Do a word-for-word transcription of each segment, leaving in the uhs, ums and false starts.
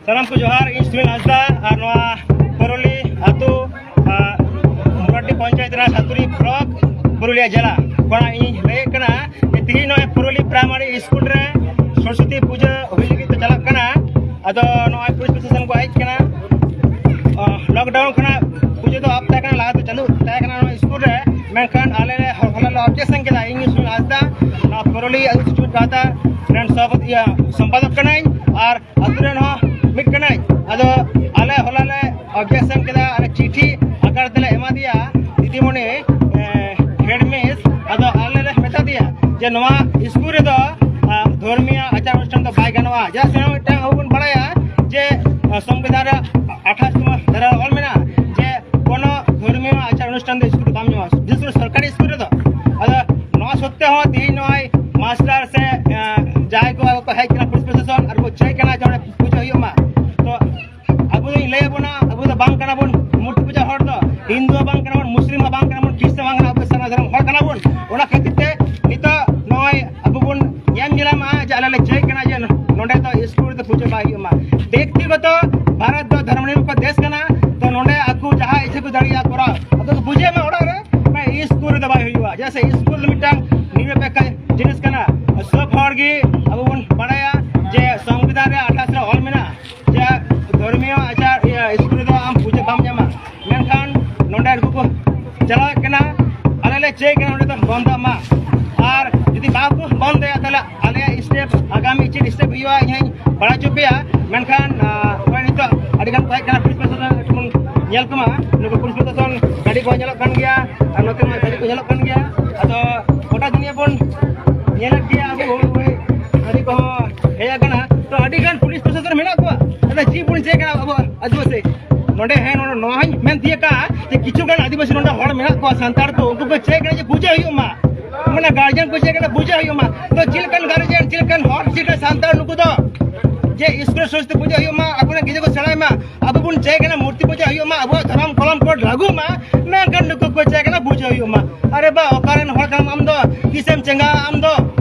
ᱥᱟᱱᱟᱢ ᱠᱚ ᱡᱚᱦᱟᱨ, ᱤᱧ ᱥᱩᱱᱤᱞ ᱦᱟᱸᱥᱫᱟ ᱟᱨ ᱱᱚᱣᱟ ᱯᱚᱨᱚᱞᱤ ᱟᱹᱛᱩ, ᱟᱨ ᱢᱩᱨᱟᱰᱰᱤ ᱯᱚᱧᱪᱟᱭᱮᱛ ᱨᱮᱱᱟᱜ ᱥᱟᱛᱩᱨᱤ ᱵᱞᱚᱠ, ᱯᱩᱨᱩᱞᱤᱭᱟᱹ ᱡᱮᱞᱟ ᱠᱷᱚᱱᱟᱜ ᱤᱧ ᱞᱟᱹᱭᱮᱫ ᱠᱟᱱᱟ ᱡᱮ ᱛᱮᱦᱮᱧ ᱱᱚᱜᱼᱚᱭ ᱯᱩᱨᱩᱞᱤ ᱯᱨᱟᱭᱢᱟᱨᱤ ᱥᱠᱩᱞ ᱨᱮ ᱥᱚᱨᱚᱥᱚᱛᱤ ᱯᱩᱡᱟᱹ ᱦᱩᱭ ᱞᱟᱹᱜᱤᱫ ᱛᱮ ᱪᱟᱞᱟᱜ ᱠᱟᱱᱟ᱾ ᱟᱫᱚ ᱱᱚᱜᱼᱚᱭ ᱯᱩᱞᱤᱥ ᱯᱨᱚᱥᱟᱥᱚᱱ ᱠᱚ ᱦᱮᱡ ᱠᱟᱱᱟ᱾ ᱟᱸ, ᱞᱚᱠᱰᱟᱣᱩᱱ ᱠᱷᱚᱱᱟᱜ ᱯᱩᱡᱟᱹ ᱫᱚ ᱟᱯ ᱛᱟᱦᱮᱸ ᱠᱟᱱᱟ, ᱞᱟᱦᱟ ᱫᱚ ᱪᱟᱹᱞᱩ ᱛᱟᱦᱮᱸ ᱠᱟᱱᱟ ᱱᱚᱣᱟ ᱥᱠᱩᱞ ᱨᱮ, ᱢᱮᱱᱠᱷᱟᱱ ᱟᱞᱮ ᱞᱮ ᱦᱚ-, ᱦᱚᱞᱟ ᱞᱮ ᱚᱵᱡᱮᱠᱥᱚᱱ ᱠᱮᱫᱟ᱾ ᱤᱧ ᱥᱩᱱᱤᱞ ᱦᱟᱸᱥᱫᱟ, ᱱᱚᱣᱟ ᱯᱩᱨᱩᱞᱤ ᱟᱹᱛᱩ ᱥᱩᱪᱩᱨ ᱯᱟᱦᱴᱟ ᱨᱮᱱ ᱥᱚᱵᱷᱟᱯᱚᱛᱤ, ᱤᱭᱟᱹ, ᱥᱚᱢᱯᱟᱫᱚᱠ ᱠᱟᱹᱱᱟᱹᱧ ᱟᱨ ᱟᱹᱛᱩ ᱨᱮᱱ ᱦᱚᱸ ᱢᱤᱫ ᱠᱟᱹᱱᱟᱹᱧ᱾ ᱟᱫᱚ ᱟᱞᱮ ᱦᱚᱞᱟ ᱞᱮ ᱚᱵᱡᱮᱠᱥᱚᱱ ᱠᱮᱫᱟ, ᱟᱞᱮ ᱪᱤᱴᱷᱤ ᱟᱠᱟᱨ ᱛᱮᱞᱮ ᱮᱢᱟ ᱫᱮᱭᱟ ᱫᱤᱫᱤᱢᱩᱱᱤ, ᱮ, ᱦᱮᱰ ᱢᱤᱥ᱾ ᱟᱫᱚ ᱟᱞᱮ ᱞᱮ ᱢᱮᱛᱟ ᱫᱮᱭᱟ ᱡᱮ ᱱᱚᱣᱟ ᱥᱠᱩᱞ ᱨᱮᱫᱚ, ᱟ, ᱫᱷᱚᱨᱢᱤᱭᱚ ᱟᱪᱟᱨ ᱚᱱᱩᱥᱴᱷᱟᱱ ᱫᱚ ᱵᱟᱭ ᱜᱟᱱᱚᱜᱼᱟ᱾ ᱪᱮᱫᱟᱜ ᱥᱮ ᱢᱤᱫᱴᱟᱝ ᱟᱵᱚ ᱵᱚᱱ ᱵᱟᱲᱟᱭᱟ ᱡᱮ, ᱟ, ᱥᱚᱝᱵᱤᱫᱷᱟᱱ ᱨᱮ ᱟᱴᱷᱟᱥ ᱛᱚᱢᱚ ᱫᱷᱟᱨᱟ ᱨᱮ ᱚᱞ ᱢᱮᱱᱟᱜᱼᱟ ᱡᱮ ᱠᱳᱱᱳ ᱫᱷᱚᱨᱢᱤᱭᱚ ᱟᱪᱟᱨ ᱚᱱᱩᱥᱴᱷᱟᱱ ᱫᱚ ᱥᱠᱩᱞ ᱨᱮ ᱵᱟᱝ ᱧᱟᱢᱚᱜᱼᱟ, ᱵᱤᱥᱮᱥ ᱠᱚᱨᱮ ᱥᱚᱨᱠᱟᱨᱤ ᱥᱠᱩᱞ ᱨᱮᱫᱚ᱾ ᱟᱫᱚ ᱱᱚᱣᱟ ᱥᱚᱛᱛᱮ ᱦᱚᱸ ᱛᱮᱦᱮᱧ ᱱᱚᱜᱼᱚᱭ ᱢᱟᱥᱴᱟᱨ ᱥᱮ, ᱮ, ᱡᱟᱦᱟᱸᱭ ᱠᱚ ᱟᱵᱚ ᱠᱚ ᱦᱮᱡ ᱠᱟᱱᱟ ᱯᱩᱞᱤᱥ ᱯᱨᱚᱥᱟᱥᱚᱱ ᱟᱨ ᱠᱚ ᱪᱟᱹᱭ ᱠᱟᱱᱟ ᱡᱮ ᱚᱸᱰᱮ ᱯᱩᱡᱟᱹ ᱦᱩᱭᱩᱜ ᱢᱟ᱾ ᱛᱚ ᱟᱵᱚ ᱫᱚᱧ ᱞᱟᱹᱭ ᱟᱵᱚᱱᱟ, ᱟᱵᱚ ᱫᱚ ᱵᱟᱝ ᱠᱟᱱᱟ ᱵᱚᱱ ᱢᱩᱨᱛᱤ ᱯᱩᱡᱟᱹ ᱦᱚᱲ ᱫᱚ, ᱦᱤᱱᱫᱩ ᱦᱚᱸ ᱵᱟᱝ ᱠᱟᱱᱟ ᱵᱚᱱ, ᱢᱩᱥᱞᱤᱢ ᱦᱚᱸ ᱵᱟᱝ ᱠᱟᱱᱟ ᱵᱚᱱ, ᱠᱷᱨᱤᱥᱴᱟᱱ ᱵᱟᱝ ᱠᱟᱱᱟ, ᱟᱵᱚ ᱥᱟᱨᱱᱟ ᱫᱷᱚᱨᱚᱢ ᱦᱚᱲ ᱠᱟᱱᱟ ᱵᱚᱱ᱾ ᱚᱱᱟ ᱠᱷᱟᱹᱛᱤᱨ ᱛᱮ ᱱᱤᱛᱚᱜ ᱱᱚᱜᱼᱚᱭ ᱟᱵᱚ ᱵᱚᱱ ᱧᱮᱞ ᱧᱮᱞᱟ ᱢᱟ ᱡᱮ ᱟᱞᱮ ᱞᱮ ᱪᱟᱹᱭ ᱠᱟᱱᱟ ᱡᱮ ᱱᱚᱰᱮ ᱫᱚ ᱥᱠᱩᱞ ᱨᱮᱫᱚ ᱯᱩᱡᱟᱹ ᱵᱟᱭ ᱦᱩᱭᱩᱜ ᱢᱟ᱾ ᱵᱮᱠᱛᱤᱜᱚᱛᱚ ᱵᱷᱟᱨᱚᱛ ᱫᱚ ᱫᱷᱚᱨᱢᱚ ᱱᱤᱨᱚᱯᱮᱠᱠᱷᱚ ᱫᱮᱥ ᱠᱟᱱᱟ, ᱛᱚ ᱱᱚᱰᱮ ᱟᱠᱚ ᱡᱟᱦᱟᱸ ᱤᱪᱪᱷᱟᱹ ᱠᱚ ᱫᱟᱲᱮᱭᱟᱜᱼᱟ ᱠᱚᱨᱟᱣ, ᱟᱫᱚ ᱠᱚ ᱯᱩᱡᱟᱹᱭ ᱢᱟ ᱚᱲᱟᱜ ᱨᱮ, ᱢᱟᱱᱮ ᱥᱠᱩᱞ ᱨᱮᱫᱚ ᱵᱟᱭ ᱦᱩᱭᱩᱜᱼᱟ᱾ ᱪᱮᱫᱟᱜ ᱥᱮ ᱥᱠᱩᱞ ᱫᱚ ᱢᱤᱫᱴᱟᱝ ᱱᱤᱨᱚᱯᱮᱠᱠᱷᱚ ᱡᱤᱱᱤᱥ ᱠᱟᱱᱟ᱾ ᱥᱚᱵ ᱦᱚᱲ ᱜᱮ ᱟᱵᱚ ᱵᱚᱱ ᱵᱟᱲᱟᱭᱟ ᱡᱮ ᱥᱚᱝᱵᱤᱫᱷᱟᱱ ᱨᱮ ᱟᱴᱷᱟᱥ ᱨᱮ ᱚᱞ ᱢᱮᱱᱟᱜᱼᱟ ᱡᱮ ᱫᱷᱚᱨᱢᱤᱭᱚ ᱟᱪᱟᱨ, ᱤᱭᱟᱹ, ᱥᱠᱩᱞ ᱨᱮᱫᱚ ᱟᱢ ᱯᱩᱡᱟᱹ ᱵᱟᱢ ᱧᱟᱢᱟ, ᱢᱮᱱᱠᱷᱟᱱ ᱱᱚᱰᱮ ᱱᱩᱠᱩ ᱠᱚ ᱪᱟᱞᱟᱣᱮᱫ ᱠᱟᱱᱟ᱾ ᱟᱞᱮ ᱞᱮ ᱪᱟᱹᱭ ᱠᱟᱱᱟ ᱱᱚᱰᱮ ᱫᱚ ᱵᱚᱱᱫᱚᱜ ᱢᱟ, ᱟᱨ ᱡᱩᱫᱤ ᱵᱟᱠᱚ ᱵᱚᱱᱫᱚᱭᱟ ᱛᱟᱦᱚᱞᱮ ᱟᱞᱮᱭᱟᱜ ᱥᱴᱮᱯ, ᱟᱜᱟᱢᱤ ᱪᱮᱫ ᱥᱴᱮᱯ ᱦᱩᱭᱩᱜᱼᱟ ᱤᱧ ᱦᱚᱧ ᱵᱟᱲᱟᱭ ᱦᱚᱪᱚ ᱯᱮᱭᱟ᱾ ᱢᱮᱱᱠᱷᱟᱱ, ᱟᱸ, ᱱᱚᱜᱼᱚᱭ ᱱᱤᱛᱚᱜ ᱟᱹᱰᱤ ᱜᱟᱱ ᱠᱚ ᱦᱮᱡ ᱠᱟᱱᱟ, ᱯᱩᱞᱤᱥ ᱯᱨᱚᱥᱟᱥᱚᱱ ᱮᱠᱴᱩ ᱵᱚᱱ ᱧᱮᱞ ᱠᱚᱢᱟ, ᱱᱩᱠᱩ ᱯᱩᱞᱤᱥ ᱯᱨᱚᱥᱟᱥᱚᱱ ᱜᱟᱹᱰᱤ ᱠᱚ ᱧᱮᱞᱚᱜ ᱠᱟᱱ ᱜᱮᱭᱟ, ᱟᱨ ᱱᱚᱛᱮ ᱢᱟ ᱜᱟᱹᱰᱤ ᱠᱚ ᱧᱮᱞᱚᱜ ᱠᱟᱱ ᱜᱮᱭᱟ᱾ ᱟᱫᱚ ᱜᱚᱴᱟ ᱫᱩᱱᱤᱭᱟᱹ ᱵᱚᱱ ᱧᱮᱞᱮᱫ ᱜᱮᱭᱟ, ᱟᱵᱚ ᱦᱚᱲ ᱜᱟᱹᱰᱤ ᱠᱚᱦᱚᱸ ᱦᱮᱡ ᱟᱠᱟᱱᱟ᱾ ᱛᱚ ᱟᱹᱰᱤ ᱜᱟᱱ ᱯᱩᱞᱤᱥ ᱯᱨᱚᱥᱟᱥᱚᱱ ᱢᱮᱱᱟᱜ ᱠᱚᱣᱟ, ᱟᱫᱚ ᱪᱮᱫ ᱵᱚᱱ ᱪᱮᱫ ᱠᱟᱱᱟ ᱟᱵᱚ ᱟᱹᱫᱤᱵᱟᱹᱥᱤ? ᱱᱚᱰᱮ ᱦᱮᱸ, ᱱᱚᱰᱮ ᱱᱚᱣᱟ ᱦᱚᱸᱧ ᱢᱮᱱ ᱛᱤᱭᱟᱹᱜ ᱠᱟᱜᱼᱟ ᱡᱮ ᱠᱤᱪᱷᱩ ᱜᱟᱱ ᱟᱹᱫᱤᱵᱟᱹᱥᱤ ᱱᱚᱰᱮ ᱦᱚᱲ ᱢᱮᱱᱟᱜ ᱠᱚᱣᱟ, ᱥᱟᱱᱛᱟᱲ ᱠᱚ, ᱩᱱᱠᱩ ᱠᱚ ᱪᱮᱫ ᱠᱟᱱᱟ ᱡᱮ ᱯᱩᱡᱟᱹ ᱦᱩᱭᱩᱜ ᱢᱟ, ᱢᱟᱱᱮ ᱜᱟᱨᱡᱮᱱ ᱠᱚ ᱪᱮᱫ ᱠᱟᱱᱟ ᱯᱩᱡᱟᱹ ᱦᱩᱭᱩᱜ ᱢᱟ᱾ ᱛᱚ ᱪᱮᱫ ᱞᱮᱠᱟᱱ ᱜᱟᱨᱡᱮᱱ, ᱪᱮᱫ ᱞᱮᱠᱟᱱ ᱦᱚᱲ, ᱪᱮᱫ ᱞᱮᱠᱟᱱ ᱥᱟᱱᱛᱟᱲ ᱱᱩᱠᱩ ᱫᱚ ᱡᱮ ᱥᱠᱩᱞ ᱥᱚᱨᱚᱥᱚᱛᱤ ᱯᱩᱡᱟᱹ ᱦᱩᱭᱩᱜ ᱢᱟ, ᱟᱵᱚᱨᱮᱱ ᱜᱤᱫᱽᱨᱟᱹ ᱠᱚ ᱥᱮᱬᱟᱭ ᱢᱟ? ᱟᱵᱚ ᱵᱚᱱ ᱪᱟᱹᱭ ᱠᱟᱱᱟ ᱢᱩᱨᱛᱤ ᱯᱩᱡᱟᱹ ᱦᱩᱭᱩᱜ ᱢᱟ, ᱟᱵᱚᱣᱟᱜ ᱫᱷᱚᱨᱚᱢ ᱠᱚᱞᱚᱢ ᱠᱳᱰ ᱞᱟᱹᱜᱩ ᱢᱟ, ᱢᱮᱱᱠᱷᱟᱱ ᱱᱩᱠᱩ ᱠᱚ ᱪᱟᱹᱭ ᱠᱟᱱᱟ ᱯᱩᱡᱟᱹ ᱦᱩᱭᱩᱜ ᱢᱟ᱾ ᱟᱨᱮ ᱵᱟ, ᱚᱠᱟᱨᱮᱱ ᱦᱚᱲ ᱠᱟᱱᱟᱢ ᱟᱢ ᱫᱚ? ᱛᱤᱥᱮᱢ ᱪᱮᱸᱜᱟᱜᱼᱟ ᱟᱢ ᱫᱚ?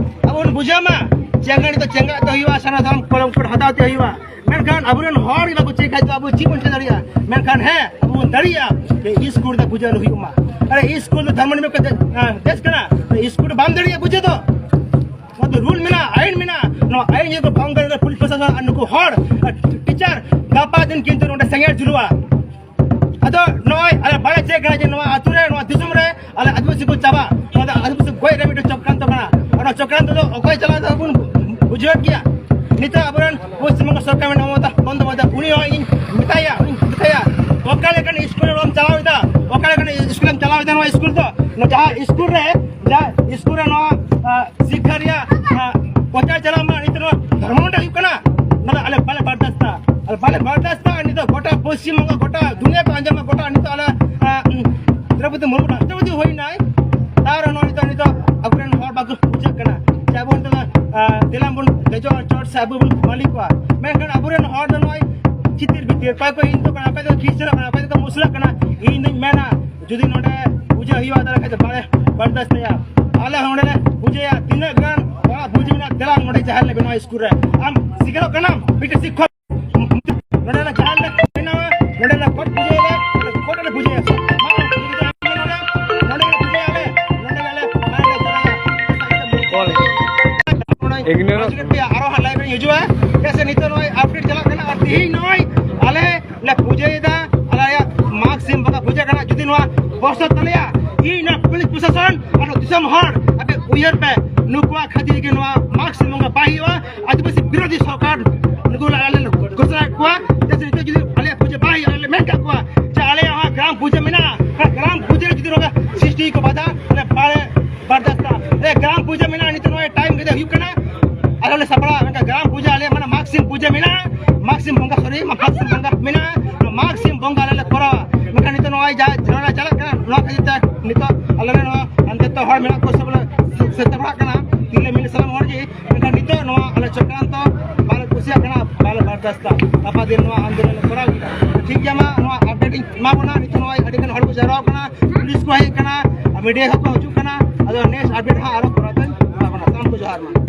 ᱟᱵᱚ ᱵᱚᱱ ᱵᱩᱡᱷᱟᱹᱣ ᱢᱟ, ᱪᱮᱸᱜᱟᱜ ᱫᱚ ᱪᱮᱸᱜᱟᱜ ᱫᱚ ᱦᱩᱭᱩᱜᱼᱟ, ᱥᱟᱨᱱᱟ ᱫᱷᱚᱨᱚᱢ ᱠᱚᱞᱚᱢ ᱠᱳᱰ ᱦᱟᱛᱟᱣ ᱛᱮ ᱦᱩᱭᱩᱜᱼᱟ᱾ ᱢᱮᱱᱠᱷᱟᱱ ᱟᱵᱚᱨᱮᱱ ᱦᱚᱲ ᱜᱮ ᱵᱟᱠᱚ ᱪᱮᱫ ᱠᱷᱟᱡ ᱫᱚ ᱟᱵᱚ ᱪᱮᱫ ᱵᱚᱱ ᱪᱮᱫ ᱫᱟᱲᱮᱭᱟᱜᱼᱟ? ᱢᱮᱱᱠᱷᱟᱱ ᱦᱮᱸ, ᱟᱵᱚ ᱵᱚᱱ ᱫᱟᱲᱮᱭᱟᱜᱼᱟ ᱡᱮ ᱤᱥᱠᱩᱞ ᱨᱮ ᱯᱩᱡᱟᱹ ᱟᱞᱚ ᱦᱩᱭᱩᱜ ᱢᱟ᱾ ᱟᱨᱮ, ᱤᱥᱠᱩᱞ ᱫᱚ ᱫᱷᱚᱨᱢᱚ ᱱᱤᱭᱚᱢ ᱠᱟᱛᱮ, ᱦᱮᱸ, ᱫᱮᱥ ᱠᱟᱱᱟ᱾ ᱤᱥᱠᱩᱞ ᱨᱮ ᱵᱟᱢ ᱫᱟᱲᱮᱭᱟᱜᱼᱟ ᱯᱩᱡᱟᱹ ᱫᱚ, ᱱᱚᱣᱟ ᱫᱚ ᱨᱩᱞ ᱢᱮᱱᱟᱜᱼᱟ, ᱟᱭᱤᱱ ᱢᱮᱱᱟᱜᱼᱟ᱾ ᱱᱚᱣᱟ ᱟᱭᱤᱱ ᱡᱩᱫᱤ ᱠᱚ ᱵᱷᱚᱝᱜᱚ ᱞᱮᱠᱷᱟᱱ ᱯᱩᱞᱤᱥ ᱯᱨᱚᱥᱟᱥᱚᱱ ᱟᱨ ᱱᱩᱠᱩ ᱦᱚᱲ ᱟᱨ ᱴᱤᱪᱟᱨ ᱜᱟᱯᱟ ᱫᱤᱱ ᱠᱤᱱᱛᱩ ᱱᱚᱰᱮ ᱥᱮᱸᱜᱮᱞ ᱡᱩᱞᱩᱜᱼᱟ᱾ ᱟᱫᱚ ᱱᱚᱜᱼᱚᱭ ᱟᱞᱮ ᱵᱟᱲᱟᱭ ᱪᱮᱫ ᱠᱟᱱᱟ ᱡᱮ ᱱᱚᱣᱟ ᱟᱹᱛᱩ ᱨᱮ, ᱱᱚᱣᱟ ᱫᱤᱥᱚᱢ ᱨᱮ ᱟᱞᱮ ᱟᱹᱫᱤᱵᱟᱹᱥᱤ ᱠᱚ ᱪᱟᱵᱟ, ᱱᱚᱣᱟ ᱫᱚ ᱟᱹᱫᱤᱵᱟᱹᱥᱤ ᱜᱚᱡ ᱨᱮ ᱢᱤᱫᱴᱮᱱ ᱪᱚᱠᱨᱟᱱᱛᱚ ᱠᱟᱱᱟ᱾ ᱚᱱᱟ ᱪᱚᱠᱨᱟᱱᱛᱚ ᱫᱚ ᱚᱠᱚᱭ ᱪᱟᱞᱟᱣ ᱫᱟ ᱵᱚᱱ ᱵᱩᱡᱷᱟᱹᱣᱮᱫ ᱜᱮᱭᱟ᱾ ᱱᱤᱛᱚᱜ ᱟᱵᱚᱨᱮᱱ ᱯᱚᱥᱪᱤᱢ ᱵᱚᱝᱜᱚ ᱥᱚᱨᱠᱟᱨ ᱢᱮᱱᱟᱜᱼᱟ ᱢᱚᱢᱚᱛᱟ ᱵᱚᱱᱫᱳᱯᱟᱫᱽᱫᱷᱟᱭ, ᱩᱱᱤ ᱦᱚᱸ ᱤᱧ ᱢᱮᱛᱟᱭᱟ, ᱩᱱᱤᱧ ᱢᱮᱛᱟᱭᱟ, ᱚᱠᱟ ᱞᱮᱠᱟᱱ ᱤᱥᱠᱩᱞ ᱨᱮᱢ ᱪᱟᱞᱟᱣ ᱮᱫᱟ, ᱚᱠᱟ ᱞᱮᱠᱟᱱ ᱤᱥᱠᱩᱞᱮᱢ ᱪᱟᱞᱟᱣ ᱮᱫᱟ? ᱱᱚᱣᱟ ᱤᱥᱠᱩᱞ ᱫᱚ, ᱱᱚᱣᱟ ᱡᱟᱦᱟᱸ ᱤᱥᱠᱩᱞ ᱨᱮ, ᱡᱟᱦᱟᱸ ᱤᱥᱠᱩᱞ ᱨᱮ ᱱᱚᱣᱟ, ᱟ, ᱥᱤᱠᱠᱷᱟ ᱨᱮᱭᱟᱜ, ᱟ, ᱯᱨᱚᱪᱟᱨ ᱪᱟᱞᱟᱜ ᱢᱟ, ᱱᱤᱛᱚᱜ ᱱᱚᱣᱟ ᱫᱷᱚᱨᱢᱚ ᱱᱚᱰᱮ ᱦᱩᱭᱩᱜ ᱠᱟᱱᱟ, ᱱᱚᱣᱟ ᱫᱚ ᱟᱞᱮ ᱵᱟᱞᱮ ᱵᱟᱨᱫᱟᱥᱛᱟ᱾ ᱟᱞᱮ ᱵᱟᱞᱮ ᱵᱟᱨᱫᱟᱥᱛᱟ᱾ ᱱᱤᱛᱚᱜ ᱜᱚᱴᱟ ᱯᱚᱥᱪᱤᱢ ᱵᱚᱝᱜᱚ, ᱜᱚᱴᱟ ᱫᱩᱱᱤᱭᱟᱹ ᱠᱚ ᱟᱸᱡᱚᱢᱟ, ᱜᱚᱴᱟ ᱱᱤᱛᱚᱜ ᱟᱞᱮ, ᱟ, ᱩᱢ, ᱫᱨᱚᱯᱚᱫᱤ ᱢᱩᱨᱢᱩ ᱨᱟᱥᱴᱨᱚᱯᱚᱛᱤ ᱦᱩᱭᱱᱟᱭ, ᱛᱟᱣ ᱨᱮᱦᱚᱸ ᱱᱤᱛᱚᱜ, ᱱᱤᱛᱚᱜ ᱟᱵᱚᱨᱮᱱ ᱦᱚᱲ ᱵᱟᱠᱚ ᱵᱩᱡᱷᱟᱹᱜ ᱠᱟᱱᱟ ᱡᱮ ᱟᱵᱚ ᱱᱤᱛᱚᱜ ᱫᱚ, ᱟ, ᱫᱮᱞᱟ ᱵᱚᱱ ᱫᱮᱡᱚᱜᱼᱟ ᱪᱚᱴ ᱥᱮ ᱟᱵᱚ ᱵᱚᱱ ᱢᱟᱹᱞᱤᱠᱚᱜᱼᱟ᱾ ᱢᱮᱱᱠᱷᱟᱱ ᱟᱵᱚᱨᱮᱱ ᱦᱚᱲ ᱫᱚ ᱱᱚᱜᱼᱚᱭ ᱪᱷᱤᱛᱤᱨ ᱵᱷᱤᱛᱤᱨ, ᱚᱠᱚᱭ ᱠᱚ ᱦᱤᱱᱫᱩ ᱠᱟᱱᱟ, ᱚᱠᱚᱭ ᱫᱚ ᱠᱷᱨᱤᱥᱴᱟᱱ ᱠᱟᱱᱟ, ᱚᱠᱚᱭ ᱫᱚ ᱢᱩᱥᱞᱟᱹ ᱠᱟᱱᱟ᱾ ᱤᱧ ᱫᱩᱧ ᱢᱮᱱᱟ, ᱡᱩᱫᱤ ᱱᱚᱰᱮ ᱯᱩᱡᱟᱹ ᱦᱩᱭᱩᱜᱼᱟ, ᱛᱟᱦᱚᱞᱮ ᱠᱷᱟᱡ ᱫᱚ ᱵᱟᱞᱮ ᱵᱟᱨᱫᱟᱥᱛᱟᱭᱟ᱾ ᱟᱞᱮ ᱦᱚᱸ ᱱᱚᱰᱮ ᱞᱮ ᱯᱩᱡᱟᱹᱭᱟ, ᱛᱤᱱᱟᱹᱜ ᱜᱟᱱ ᱚᱲᱟᱜ ᱯᱩᱡᱟᱹ ᱢᱮᱱᱟᱜᱼᱟ, ᱫᱮᱞᱟ ᱱᱚᱰᱮ ᱡᱟᱦᱮᱨ ᱞᱮ ᱵᱮᱱᱟᱣᱟ ᱥᱠᱩᱞ ᱨᱮ᱾ ᱟᱢ ᱥᱤᱠᱷᱟᱹᱣ ᱠᱟᱱᱟᱢ, ᱢᱤᱫᱴᱮᱱ ᱥᱤᱠᱠᱷᱚᱠ, ᱱᱚᱰᱮ ᱞᱮ ᱡᱟᱦᱮᱨ ᱞᱮ ᱵᱮᱱᱟᱣᱟ, ᱱᱚᱰᱮ ᱞᱮ ᱠᱳᱴ ᱯᱩᱡᱟᱹᱭᱟ, ᱠᱳᱴ ᱨᱮ ᱯᱩᱡᱟᱹᱭᱟ᱾ ᱱᱚᱰᱮ ᱞᱮ ᱯᱩᱡᱟᱹᱭᱟ ᱟᱞᱮ, ᱱᱚᱰᱮ ᱟᱞᱮ ᱡᱟᱦᱮᱨ ᱞᱮ ᱵᱮᱱᱟᱣᱟ᱾ ᱤᱜᱱᱳᱨ᱾ ᱟᱨᱚ ᱦᱟᱸᱜ ᱞᱟᱭᱤᱵᱷ ᱨᱮᱧ ᱦᱤᱡᱩᱜᱼᱟ᱾ ᱪᱮᱫᱟᱜ ᱥᱮ ᱱᱤᱛᱚᱜ ᱱᱚᱜᱼᱚᱭ ᱟᱯᱰᱮᱴ ᱪᱟᱞᱟᱜ ᱠᱟᱱᱟ, ᱟᱨ ᱛᱮᱦᱮᱧ ᱱᱚᱜᱼᱚᱭ ᱟᱞᱮ ᱞᱮ ᱯᱩᱡᱟᱹᱭᱮᱫᱟ, ᱟᱞᱮᱭᱟᱜ ᱢᱟᱜᱽ ᱥᱤᱢ ᱵᱚᱸᱜᱟ ᱯᱩᱡᱟᱹ ᱠᱟᱱᱟ᱾ ᱡᱩᱫᱤ ᱱᱚᱣᱟ ᱵᱚᱥᱚᱛ ᱛᱟᱞᱮᱭᱟ, ᱤᱧ ᱱᱚᱣᱟ ᱯᱩᱞᱤᱥ ᱯᱨᱚᱥᱟᱥᱚᱱ ᱟᱨ ᱫᱤᱥᱚᱢ ᱦᱚᱲ ᱟᱯᱮ ᱩᱭᱦᱟᱹᱨ ᱯᱮ, ᱱᱩᱠᱩᱣᱟᱜ ᱠᱷᱟᱹᱛᱤᱨ ᱜᱮ ᱱᱚᱣᱟ ᱢᱟᱜᱽ ᱥᱤᱢ ᱵᱚᱸᱜᱟ ᱵᱟᱭ ᱦᱩᱭᱩᱜᱼᱟ᱾ ᱟᱹᱫᱤᱵᱟᱹᱥᱤ ᱵᱤᱨᱳᱫᱷᱤ ᱥᱚᱨᱠᱟᱨ ᱱᱩᱠᱩ ᱞᱮ, ᱟᱞᱮ ᱞᱮ ᱜᱷᱳᱥᱚᱱᱟᱭᱮᱫ ᱠᱚᱣᱟ᱾ ᱪᱮᱫᱟᱜ ᱥᱮ ᱱᱤᱛᱚᱜ ᱡᱩᱫᱤ ᱟᱞᱮᱭᱟᱜ ᱯᱩᱡᱟᱹ ᱵᱟᱭ ᱦᱩᱭᱩᱜᱼᱟ, ᱟᱞᱮ ᱞᱮ ᱢᱮᱱ ᱠᱟᱜ ᱠᱚᱣᱟ ᱡᱮ ᱟᱞᱮᱭᱟᱜ ᱦᱚᱸ ᱜᱨᱟᱢ ᱯᱩᱡᱟᱹ ᱢᱮᱱᱟᱜᱼᱟ, ᱚᱱᱟ ᱜᱨᱟᱢ ᱯᱩᱡᱟᱹ ᱨᱮ ᱡᱩᱫᱤ ᱱᱚᱝᱠᱟ ᱥᱨᱤᱥᱴᱤ ᱠᱚ ᱵᱟᱫᱷᱟ, ᱟᱞᱮ ᱵᱟᱞᱮ ᱵᱟᱨᱫᱟᱥᱛᱟ᱾ ᱮ, ᱜᱨᱟᱢ ᱯᱩᱡᱟᱹ ᱢᱮᱱᱟᱜᱼᱟ, ᱱᱤᱛᱚᱜ ᱱᱚᱜᱼᱚᱭ ᱴᱟᱭᱤᱢ ᱠᱟᱛᱮ ᱦᱩᱭᱩᱜ ᱠᱟᱱᱟ, ᱟᱞᱮ ᱞᱮ ᱥᱟᱯᱲᱟᱜᱼᱟ᱾ ᱢᱮᱱᱠᱷᱟᱱ ᱜᱨᱟᱢ ᱯᱩᱡᱟᱹ ᱟᱞᱮ ᱢᱟᱱᱮ ᱢᱟᱜᱽ ᱥᱤᱢ ᱯᱩᱡᱟᱹ ᱢᱮᱱᱟᱜᱼᱟ, ᱢᱟᱜᱽ ᱥᱤᱢ ᱵᱚᱸᱜᱟ, ᱥᱚᱨᱤ, ᱢᱟᱜᱽ ᱥᱤᱢ ᱵᱚᱸᱜᱟ ᱢᱮᱱᱟᱜᱼᱟ, ᱚᱱᱟ ᱢᱟᱜᱽ ᱥᱤᱢ ᱵᱚᱸᱜᱟ ᱟᱞᱮ ᱞᱮ ᱠᱚᱨᱟᱣᱟ᱾ ᱢᱮᱱᱠᱷᱟᱱ ᱱᱤᱛᱚᱜ ᱱᱚᱜᱼᱚᱭ ᱡᱟ ᱡᱷᱟᱢᱮᱞᱟ ᱪᱟᱞᱟᱜ ᱠᱟᱱᱟ, ᱱᱚᱣᱟ ᱠᱷᱟᱹᱛᱤᱨ ᱛᱮ ᱱᱤᱛᱚᱜ ᱟᱞᱮ ᱨᱮᱱ ᱱᱚᱣᱟ ᱦᱟᱱᱛᱮ ᱛᱚ ᱦᱚᱲ ᱢᱮᱱᱟᱜ ᱠᱚᱣᱟ, ᱥᱮ ᱵᱚᱞᱮ ᱥᱮᱛᱟ ᱵᱟᱲᱟᱜ ᱠᱟᱱᱟ, ᱛᱤᱨᱞᱟᱹ ᱢᱤᱞ ᱥᱟᱱᱟᱢ ᱦᱚᱲ ᱜᱮ᱾ ᱢᱮᱱᱠᱷᱟᱱ ᱱᱤᱛᱚᱜ ᱱᱚᱣᱟ ᱟᱞᱮ ᱪᱚᱠᱨᱟᱱᱛᱚ ᱵᱟᱞᱮ ᱠᱩᱥᱤᱭᱟᱜ ᱠᱟᱱᱟ, ᱵᱟᱞᱮ ᱵᱟᱨᱫᱟᱥᱛᱟ᱾ ᱜᱟᱯᱟ ᱫᱤᱱ ᱱᱚᱣᱟ ᱟᱱᱫᱳᱞᱚᱱ ᱞᱮ ᱠᱚᱨᱟᱣ ᱜᱮᱭᱟ᱾ ᱴᱷᱤᱠ ᱜᱮᱭᱟ, ᱢᱟ ᱱᱚᱣᱟ ᱟᱯᱰᱮᱴ ᱤᱧ ᱮᱢᱟ ᱵᱚᱱᱟ᱾ ᱱᱤᱛᱚᱜ ᱱᱚᱜᱼᱚᱭ ᱟᱹᱰᱤ ᱜᱟᱱ ᱦᱚᱲ ᱠᱚ ᱡᱟᱣᱨᱟ ᱠᱟᱱᱟ, ᱯᱩᱞᱤᱥ ᱠᱚ ᱦᱮᱡ ᱠᱟᱱᱟ, ᱟᱨ ᱢᱤᱰᱤᱭᱟ ᱦᱚᱸᱠᱚ ᱦᱤᱡᱩᱜ ᱠᱟᱱᱟ᱾ ᱟᱫᱚ ᱱᱮᱠᱥᱴ ᱟᱯᱰᱮᱴ ᱦᱟᱸᱜ ᱟᱨᱚ ᱠᱚᱨᱟᱣ ᱫᱟᱹᱧ᱾ ᱢᱟ ᱵᱚᱱᱟ, ᱥᱟᱱᱟᱢ ᱠᱚ ᱡᱚᱦᱟᱨ ᱢᱟ᱾